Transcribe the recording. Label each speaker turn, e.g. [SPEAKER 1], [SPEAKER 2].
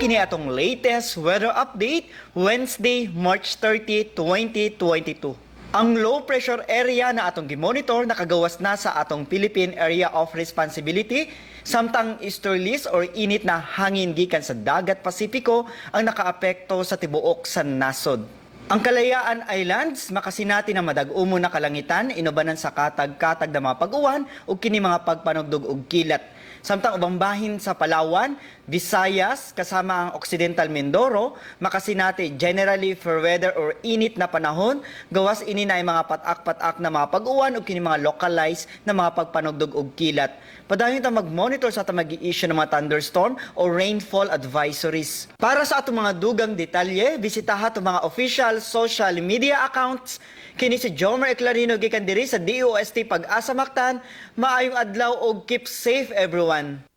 [SPEAKER 1] Kini atong latest weather update, Wednesday, March 30, 2022. Ang low pressure area na atong gimonitor nakagawas na sa atong Philippine Area of Responsibility, samtang easterlies or init na hangin gikan sa Dagat Pasipiko ang nakaapekto sa tibuok sa nasod. Ang Kalayaan Islands makasinati na madag-umo na kalangitan inubanan sa katag-katag na mga pag-uwan ug kini mga pagpanugdog og kilat. Samtang ubang bahin sa Palawan, Visayas kasama ang Occidental Mindoro makasinati generally fair weather or init na panahon, gawas ini na ay mga patak-patak na mga pag-uwan ug kini mga localized na mga pagpanugdog og kilat. Padayon ta mag-monitor sa atong mag-i-issue ng mga thunderstorm o rainfall advisories. Para sa atong mga dugang detalye, bisitaha atong mga official social media accounts. Kini si Jomer Eclarino gikan diri sa DOST Pag-asa Mactan. Maayong adlaw og keep safe, everyone.